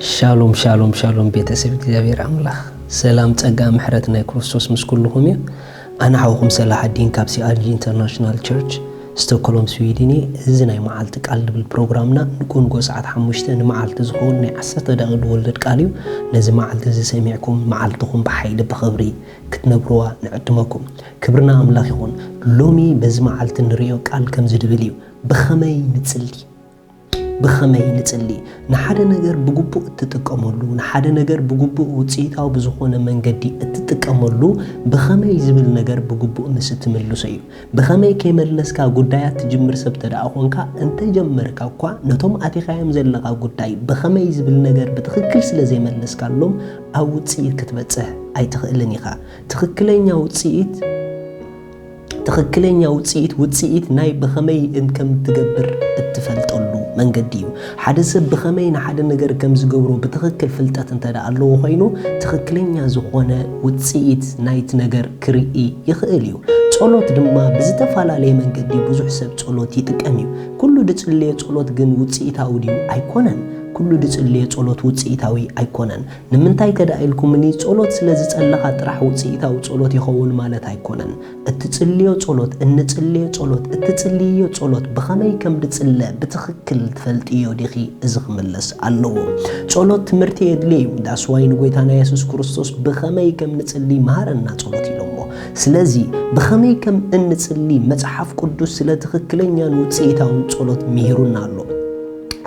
ሻሎም ሻሎም ሻሎም፣ ቤተሰብ እግዚኣብሔር ኣምላኽ ሰላም፣ ጸጋ፣ ምሕረት ናይ ክርስቶስ ምስ ኩልኹም እዩ። ኣነ ሓውኹም ሰላሓዲን ካብ ሲኣርጂ ኢንተርናሽናል ቸርች፣ ስቶክሆልም፣ ስዊድን እየ። እዚ ናይ መዓልቲ ቃል ዝብል ፕሮግራምና ንጎንጎ ሰዓት ሓሙሽተ ንመዓልቲ ዝኸውን ናይ ዓሰርተ ደቂቕ ዝወልድ ቃል እዩ። ነዚ መዓልቲ እዚ ሰሚዕኩም መዓልትኹም ብሓይሊ ብኽብሪ ክትነብርዋ ንዕድመኩም። ክብርና ኣምላኽ ይኹን። ሎሚ በዚ መዓልቲ ንርእዮ ቃል ከምዚ ድብል እዩ። ብኸመይ ንጽሊ? ብኸመይ ንጽሊ? ንሓደ ነገር ብግቡእ እትጥቀመሉ፣ ንሓደ ነገር ብግቡእ ውጽኢታዊ ብዝኾነ መንገዲ እትጥቀመሉ፣ ብኸመይ ዝብል ነገር ብግቡእ ምስ እትምልሶ እዩ። ብኸመይ ከይመለስካ ጉዳያት ትጅምር ሰብ ተደኣ ኾንካ፣ እንተጀመርካ እኳ ነቶም ኣቲኻዮም ዘለኻ ጉዳይ ብኸመይ ዝብል ነገር ብትኽክል ስለ ዘይመለስካሎም፣ ኣብ ውጽኢት ክትበጽሕ ኣይትኽእልን ኢኻ። ትኽክለኛ ውጽኢት ትኽክለኛ ውጽኢት፣ ውጽኢት ናይ ብኸመይ ከም ትገብር እትፈልጠሉ መንገዲ እዩ። ሓደ ሰብ ብኸመይ ንሓደ ነገር ከም ዝገብሮ ብትኽክል ፍልጠት እንተ ደኣ ኣለዎ ኾይኑ፣ ትኽክለኛ ዝኾነ ውጽኢት ናይቲ ነገር ክርኢ ይኽእል እዩ። ጸሎት ድማ ብዝተፈላለየ መንገዲ ብዙሕ ሰብ ጸሎት ይጥቀም እዩ። ኩሉ ድጽልዮ ጸሎት ግን ውጽኢታዊ ድዩ? ኣይኮነን። ኩሉ ድጽልዮ ጸሎት ውጽኢታዊ ኣይኮነን። ንምንታይ ከ ደኣ ኢልኩምኒ፣ ጸሎት ስለ ዝጸለኻ ጥራሕ ውጽኢታዊ ጸሎት ይኸውን ማለት ኣይኮነን። እትጽልዮ ጸሎት፣ እንጽልዮ ጸሎት፣ እትጽልይዮ ጸሎት ብኸመይ ከም ድጽለ ብትኽክል ትፈልጥዮ ዲኺ? እዚ ክምለስ ኣለዎ። ጸሎት ትምህርቲ የድልዮ እዩ። ዳስ ዋይ ንጎይታና የሱስ ክርስቶስ ብኸመይ ከም ንጽሊ መሃረና ጸሎት ኢሎሞ። ስለዚ ብኸመይ ከም እንጽሊ መጽሓፍ ቅዱስ ስለ ትኽክለኛን ውጽኢታውን ጸሎት ምሂሩና ኣሎ።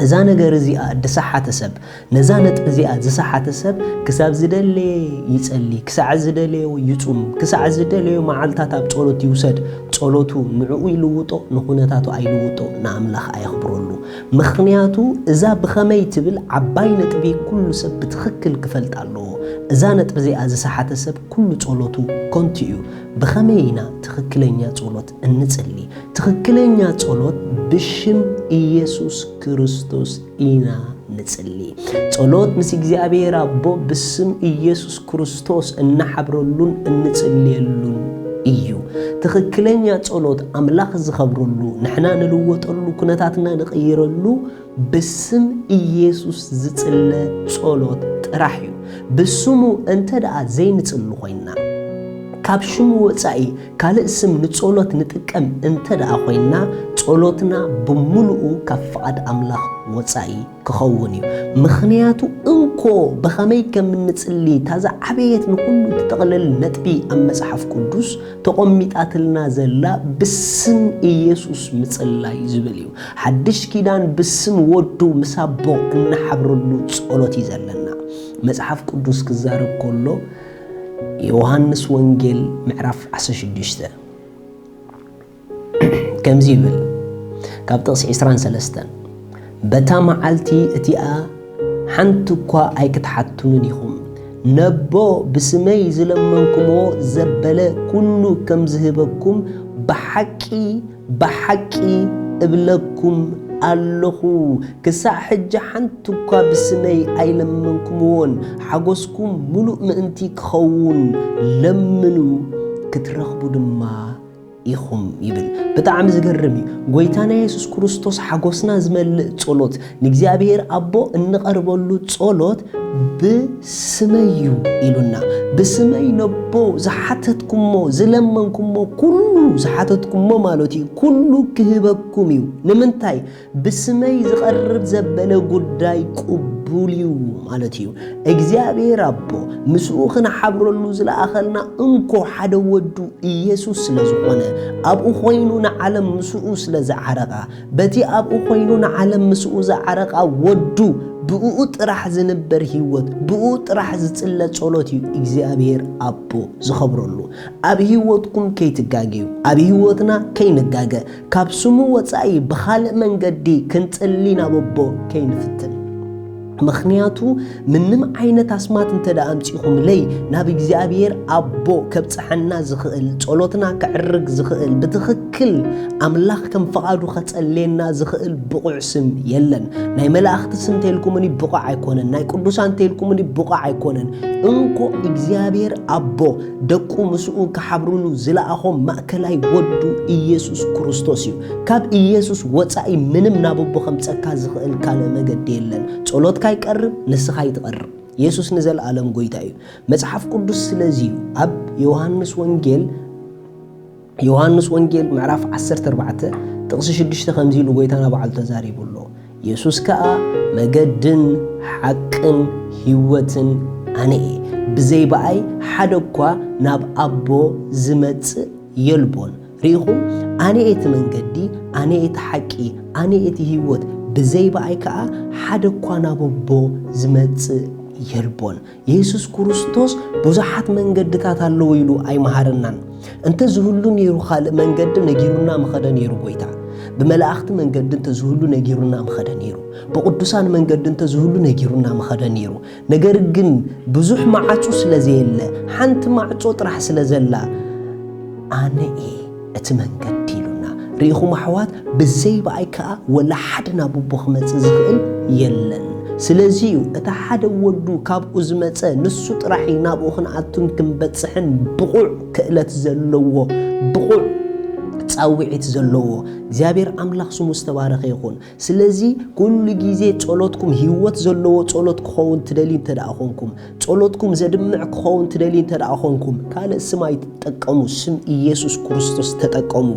እዛ ነገር እዚኣ ድሰሓተ ሰብ፣ ነዛ ነጥቢ እዚኣ ዝሰሓተ ሰብ ክሳብ ዝደለየ ይጸሊ፣ ክሳዕ ዝደለዮ ይጹም፣ ክሳዕ ዝደለዮ መዓልታት ኣብ ጸሎት ይውሰድ። ጸሎቱ ንዕኡ ይልውጦ፣ ንኹነታቱ ኣይልውጦ፣ ንኣምላኽ ኣየኽብረሉ። ምኽንያቱ እዛ ብኸመይ ትብል ዓባይ ነጥቢ ኩሉ ሰብ ብትኽክል ክፈልጥ ኣለዎ። እዛ ነጥቢ እዚኣ ዝሰሓተ ሰብ ኩሉ ጸሎቱ ከንቱ እዩ። ብኸመይ ኢና ትኽክለኛ ጸሎት እንጽሊ? ትኽክለኛ ጸሎት ብሽም ኢየሱስ ክርስቶስ ኢና ንጽሊ። ጸሎት ምስ እግዚኣብሔር ኣቦ ብስም ኢየሱስ ክርስቶስ እንሓብረሉን እንጽልየሉን እዩ። ትኽክለኛ ጸሎት ኣምላኽ ዝኸብረሉ፣ ንሕና ንልወጠሉ፣ ኩነታትና ንቕይረሉ ብስም ኢየሱስ ዝጽለ ጸሎት ጥራሕ እዩ። ብስሙ እንተ ደኣ ዘይንጽሊ ኮይንና፣ ካብ ሽሙ ወጻኢ ካልእ ስም ንጸሎት ንጥቀም እንተ ደኣ ኮይንና፣ ጸሎትና ብምሉኡ ካብ ፍቓድ ኣምላኽ ወጻኢ ክኸውን እዩ። ምኽንያቱ እንኮ ብኸመይ ከም እንጽሊ፣ እታ ዝዓበየት ንኹሉ እትጠቕልል ነጥቢ ኣብ መጽሓፍ ቅዱስ ተቐሚጣትልና ዘላ ብስም ኢየሱስ ምጽላይ ዝብል እዩ። ሓድሽ ኪዳን ብስም ወዱ ምስ ኣቦ እንሓብረሉ ጸሎት እዩ ዘለና። መጽሓፍ ቅዱስ ክዛረብ ከሎ፣ ዮሃንስ ወንጌል ምዕራፍ ዓሰርተ ሽዱሽተ ከምዚ ይብል፣ ካብ ጥቕሲ ዕስራን ሰለስተን፣ "በታ መዓልቲ እቲኣ ሓንቲ እኳ ኣይክትሓቱንን ኢኹም። ነቦ ብስመይ ዝለመንኩምዎ ዘበለ ኩሉ ከም ዝህበኩም ብሓቂ፣ ብሓቂ እብለኩም ኣለኹ። ክሳዕ ሕጂ ሓንቲ እኳ ብስመይ ኣይለመንኩምዎን። ሓጎስኩም ምሉእ ምእንቲ ክኸውን ለምኑ፣ ክትረኽቡ ድማ ኢኹም" ይብል። ብጣዕሚ ዝገርም እዩ። ጎይታና የሱስ ክርስቶስ ሓጎስና ዝመልእ ጸሎት፣ ንእግዚኣብሔር ኣቦ እንቐርበሉ ጸሎት ብስመይ እዩ ኢሉና። ብስመይ ነቦ ዝሓተትኩሞ፣ ዝለመንኩሞ ኩሉ፣ ዝሓተትኩሞ ማለት እዩ፣ ኩሉ ክህበኩም እዩ። ንምንታይ? ብስመይ ዝቐርብ ዘበለ ጉዳይ ቅቡል እዩ ማለት እዩ። እግዚኣብሔር ኣቦ ምስኡ ክንሓብረሉ ዝለኣኸልና እንኮ ሓደ ወዱ ኢየሱስ ስለ ዝኾነ፣ ኣብኡ ኮይኑ ንዓለም ምስኡ ስለ ዝዓረቓ፣ በቲ ኣብኡ ኮይኑ ንዓለም ምስኡ ዝዓረቓ ወዱ ብእኡ ጥራሕ ዝንበር ህይወት፣ ብእኡ ጥራሕ ዝጽለ ጸሎት እዩ እግዚኣብሔር ኣቦ ዝኸብረሉ። ኣብ ህይወትኩም ከይትጋገዩ፣ ኣብ ህይወትና ከይንጋገ፣ ካብ ስሙ ወጻኢ ብኻልእ መንገዲ ክንጽሊ ናብ ኣቦ ከይንፍትን። ምኽንያቱ ምንም ዓይነት ኣስማት እንተ ደኣ ኣምጺኹምለይ፣ ናብ እግዚኣብሔር ኣቦ ከብጽሐና ዝኽእል፣ ጸሎትና ከዕርግ ዝኽእል፣ ብትኽክል ኣምላኽ ከም ፍቓዱ ከጸልየና ዝኽእል ብቑዕ ስም የለን። ናይ መላእኽቲ ስም እንተልኩምኒ ብቑዕ ኣይኮነን፣ ናይ ቅዱሳን እንተልኩምኒ ብቑዕ ኣይኮነን። እንኮ እግዚኣብሔር ኣቦ ደቁ ምስኡ ክሓብሩሉ ዝለኣኾም ማእከላይ ወዱ ኢየሱስ ክርስቶስ እዩ። ካብ ኢየሱስ ወጻኢ ምንም ናብ ኣቦ ከምጸካ ዝኽእል ካልእ መገዲ የለን። ጸሎትካ ኣይቀርብ፣ ንስኻ ኣይትቐርብ። የሱስ ንዘለኣለም ጎይታ እዩ። መጽሓፍ ቅዱስ ስለዚ እዩ ኣብ ዮሃንስ ወንጌል ዮሃንስ ወንጌል ምዕራፍ ዓሰርተ ኣርባዕተ ጥቕሲ ሽዱሽተ ከምዚ ኢሉ ጎይታና ባዕሉ ተዛሪቡ ኣሎ። የሱስ ከኣ መገድን ሓቅን ህይወትን ኣነ እየ፣ ብዘይ ብኣይ ሓደ እኳ ናብ ኣቦ ዝመጽእ የልቦን። ርኢኹም? ኣነ እየ እቲ መንገዲ፣ ኣነ እየ እቲ ሓቂ፣ ኣነ እየ እቲ ህይወት፣ ብዘይ ብኣይ ከኣ ሓደ እኳ ናብ ኣቦ ዝመጽእ የልቦን። የሱስ ክርስቶስ ብዙሓት መንገድታት ኣለዉ ኢሉ ኣይመሃረናን። እንተ ዝህሉ ነይሩ ካልእ መንገዲ ነጊሩና ምኸደ ነይሩ ጎይታ። ብመላእኽቲ መንገዲ እንተ ዝህሉ ነጊሩና ምኸደ ነይሩ። ብቕዱሳን መንገዲ እንተ ዝህሉ ነጊሩና ምኸደ ነይሩ። ነገር ግን ብዙሕ ማዕጹ ስለ ዘየለ፣ ሓንቲ ማዕጾ ጥራሕ ስለ ዘላ፣ ኣነ እየ እቲ መንገዲ ኢሉና። ርኢኹም ኣሕዋት፣ ብዘይ ብኣይ ከኣ ወላ ሓደ ናብ ኣቦ ክመጽእ ዝኽእል የለን። ስለዚ እዩ እቲ ሓደ ወዱ ካብኡ ዝመጸ ንሱ ጥራሕ እዩ ናብኡ ክንኣቱን ክንበጽሕን ብቑዕ ክእለት ዘለዎ፣ ብቑዕ ጻውዒት ዘለዎ። እግዚኣብሔር ኣምላኽ ስሙ ዝተባረኸ ይኹን። ስለዚ ኩሉ ግዜ ጸሎትኩም ህይወት ዘለዎ ጸሎት ክኸውን ትደልዩ እንተ ደኣ ኾንኩም፣ ጸሎትኩም ዘድምዕ ክኸውን ትደልዩ እንተ ደኣ ኾንኩም፣ ካልእ ስም ኣይትጠቀሙ፣ ስም ኢየሱስ ክርስቶስ ተጠቀሙ።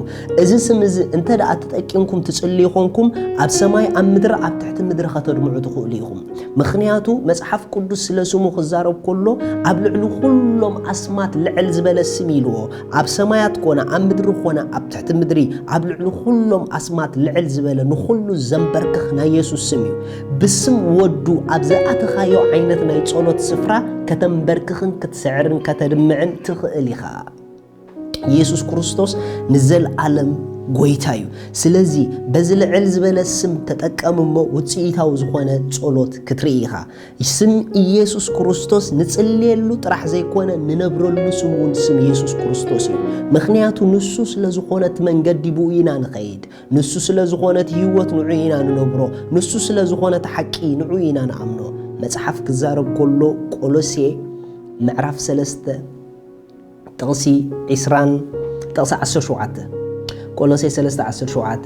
እዚ ስም እዚ እንተ ደኣ ተጠቂምኩም ትጽልዩ ኾንኩም፣ ኣብ ሰማይ፣ ኣብ ምድሪ፣ ኣብ ትሕቲ ምድሪ ከተድምዑ ትኽእሉ ኢኹም። ምኽንያቱ መጽሓፍ ቅዱስ ስለ ስሙ ክዛረብ ከሎ፣ ኣብ ልዕሊ ኩሎም ኣስማት ልዕል ዝበለ ስም ኢልዎ። ኣብ ሰማያት ኮነ፣ ኣብ ምድሪ ኮነ፣ ኣብ ትሕቲ ምድሪ፣ ኣብ ልዕሊ ኩሎም ኣስማት ልዕል ዝበለ ንኹሉ ዘንበርክኽ ናይ የሱስ ስም እዩ። ብስም ወዱ ኣብ ዝኣተኻዮ ዓይነት ናይ ጸሎት ስፍራ ከተንበርክኽን ክትስዕርን ከተድምዕን ትኽእል ኢኻ። የሱስ ክርስቶስ ንዘለኣለም ጎይታ እዩ። ስለዚ በዚ ልዕል ዝበለ ስም ተጠቀም እሞ ውጽኢታዊ ዝኾነ ጸሎት ክትርኢ ኢኻ። ስም ኢየሱስ ክርስቶስ ንጽልየሉ ጥራሕ ዘይኮነ ንነብረሉ ስም እውን ስም ኢየሱስ ክርስቶስ እዩ። ምኽንያቱ ንሱ ስለ ዝኾነ እቲ መንገዲ ብኡ ኢና ንኸይድ። ንሱ ስለ ዝኾነ እቲ ህይወት ንዑ ኢና ንነብሮ። ንሱ ስለ ዝኾነ እቲ ሓቂ ንዑ ኢና ንኣምኖ። መጽሓፍ ክዛረብ ከሎ ቆሎሴ ምዕራፍ ሰለስተ ጥቕሲ ዒስራን ጥቕሲ ዓሰርተ ሸውዓተ። ቆሎሴ ሰለስተ ዓሰርተ ሸውዓተ፣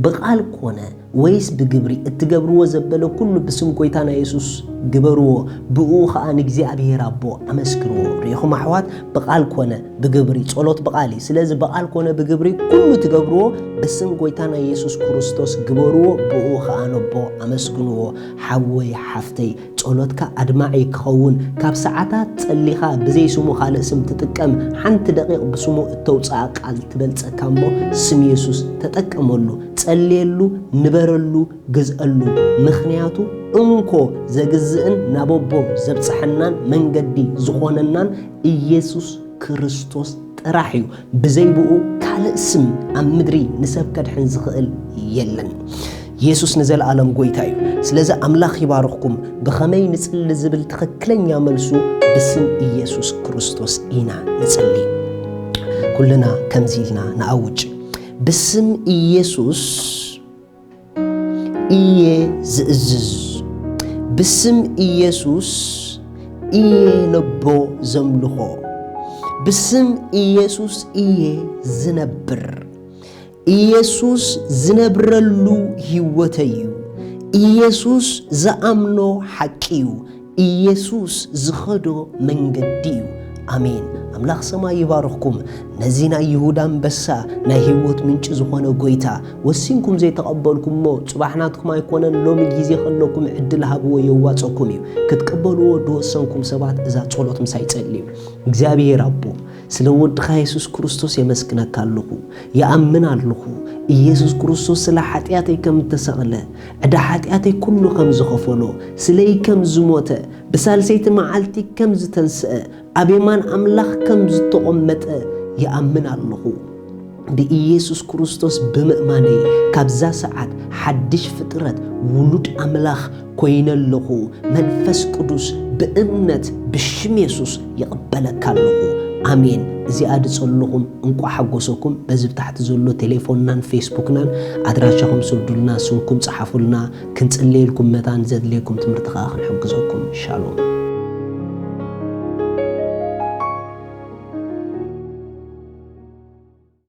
ብቓል ኮነ ወይስ ብግብሪ እትገብርዎ ዘበለ ኩሉ ብስም ጎይታና የሱስ ግበርዎ፣ ብእኡ ኸኣ ንእግዚኣብሔር ኣቦ ኣመስግንዎ። ርኢኹም ኣሕዋት፣ ብቓል ኮነ ብግብሪ፣ ጸሎት ብቓል እዩ። ስለዚ ብቓል ኮነ ብግብሪ ኩሉ ትገብርዎ ብስም ጎይታና የሱስ ክርስቶስ ግበርዎ፣ ብእኡ ኸኣ ነቦ ኣመስግንዎ። ሓወይ ሓፍተይ፣ ጸሎትካ ኣድማዒ ክኸውን፣ ካብ ሰዓታት ጸሊኻ ብዘይ ስሙ ካልእ ስም ትጥቀም፣ ሓንቲ ደቂቕ ብስሙ እተውጽኣ ቃል ትበልጸካ እሞ፣ ስም የሱስ ተጠቀመሉ፣ ጸልየሉ፣ ንበረሉ፣ ግዝአሉ። ምኽንያቱ እንኮ ዘግዝእን ናብ ኣቦ ዘብጽሐናን መንገዲ ዝኾነናን ኢየሱስ ክርስቶስ ጥራሕ እዩ። ብዘይ ብኡ ካልእ ስም ኣብ ምድሪ ንሰብ ከድሕን ዝኽእል የለን። የሱስ ንዘለኣለም ጎይታ እዩ። ስለዚ ኣምላኽ ይባርኽኩም። ብኸመይ ንጽሊ ዝብል ትኽክለኛ መልሱ ብስም ኢየሱስ ክርስቶስ ኢና ንጽሊ። ኩልና ከምዚ ኢልና ንኣውጅ። ብስም ኢየሱስ እየ ዝእዝዝ። ብስም ኢየሱስ እየ ነቦ ዘምልኾ። ብስም ኢየሱስ እየ ዝነብር። ኢየሱስ ዝነብረሉ ህይወተይ እዩ። ኢየሱስ ዝኣምኖ ሓቂ እዩ። ኢየሱስ ዝኸዶ መንገዲ እዩ። ኣሜን። ኣምላኽ ሰማይ ይባርኽኩም። ነዚ ናይ ይሁዳ ኣንበሳ፣ ናይ ህይወት ምንጪ ዝኾነ ጎይታ ወሲንኩም ዘይተቐበልኩሞ፣ ጽባሕ ናትኩም ኣይኮነን፣ ሎሚ ግዜ ከለኩም ዕድል ሃብዎ፣ የዋጸኩም እዩ። ክትቅበልዎ ድወሰንኩም ሰባት፣ እዛ ጸሎት ምሳይ ጸልዩ። እግዚኣብሔር ኣቦ፣ ስለ ወድኻ የሱስ ክርስቶስ የመስግነካ ኣለኹ። ይኣምን ኣለኹ። ኢየሱስ ክርስቶስ ስለ ሓጢኣተይ ከም እተሰቕለ፣ ዕዳ ሓጢኣተይ ኩሉ ከም ዝኸፈሎ፣ ስለይ ከም ዝሞተ፣ ብሳልሰይቲ መዓልቲ ከም ዝተንስአ፣ ኣብ የማን ኣምላኽ ከም ዝተቖመጠ ይኣምን ኣለኹ። ብኢየሱስ ክርስቶስ ብምእማነይ ካብዛ ሰዓት ሓድሽ ፍጥረት ውሉድ ኣምላኽ ኮይነ ኣለኹ። መንፈስ ቅዱስ ብእምነት ብሽም የሱስ ይቕበለካ ኣለኹ። ኣሜን። እዚኣ ድጸለኹም እንቋዕ ሓጎሰኩም። በዚ ብታሕቲ ዘሎ ቴሌፎንናን ፌስቡክናን ኣድራሻኹም ስዱልና፣ ስምኩም ጸሓፉልና፣ ክንጽልየልኩም መታን ዘድልየኩም ትምህርቲ ከኣ ክንሕግዘኩም። ሻሎም።